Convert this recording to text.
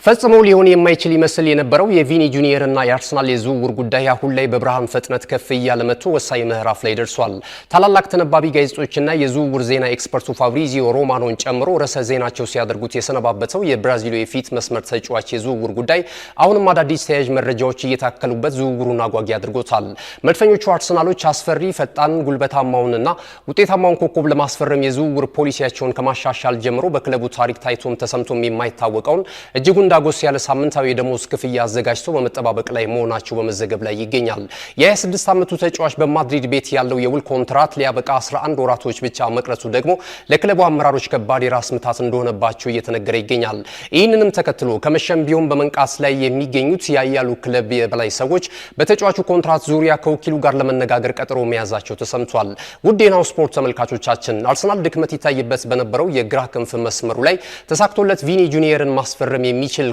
ፈጽሞ ሊሆን የማይችል ይመስል የነበረው የቪኒ ጁኒየር እና የአርሰናል የዝውውር ጉዳይ አሁን ላይ በብርሃን ፍጥነት ከፍ እያለ መጥቶ ወሳኝ ምዕራፍ ላይ ደርሷል። ታላላቅ ተነባቢ ጋዜጦችና የዝውውር ዜና ኤክስፐርቱ ፋብሪዚዮ ሮማኖን ጨምሮ ርዕሰ ዜናቸው ሲያደርጉት የሰነባበተው የብራዚሉ የፊት መስመር ተጫዋች የዝውውር ጉዳይ አሁንም አዳዲስ ተያያዥ መረጃዎች እየታከሉበት ዝውውሩን አጓጊ አድርጎታል። መድፈኞቹ አርሰናሎች አስፈሪ፣ ፈጣን፣ ጉልበታማውንና ውጤታማውን ኮከብ ለማስፈረም የዝውውር ፖሊሲያቸውን ከማሻሻል ጀምሮ በክለቡ ታሪክ ታይቶም ተሰምቶም የማይታወቀውን እጅጉን ዳጎስ ያለ ሳምንታዊ የደሞዝ ክፍያ አዘጋጅቶ በመጠባበቅ ላይ መሆናቸው በመዘገብ ላይ ይገኛል። የ26 ዓመቱ ተጫዋች በማድሪድ ቤት ያለው የውል ኮንትራት ሊያበቃ 11 ወራቶች ብቻ መቅረቱ ደግሞ ለክለቡ አመራሮች ከባድ የራስ ምታት እንደሆነባቸው እየተነገረ ይገኛል። ይህንንም ተከትሎ ከመሸም ቢሆን በመንቃት ላይ የሚገኙት የአያሉ ክለብ የበላይ ሰዎች በተጫዋቹ ኮንትራት ዙሪያ ከወኪሉ ጋር ለመነጋገር ቀጠሮ መያዛቸው ተሰምቷል። ውድ የናሁ ስፖርት ተመልካቾቻችን፣ አርሰናል ድክመት ይታይበት በነበረው የግራ ክንፍ መስመሩ ላይ ተሳክቶለት ቪኒ ጁኒየርን ማስፈረም የሚችል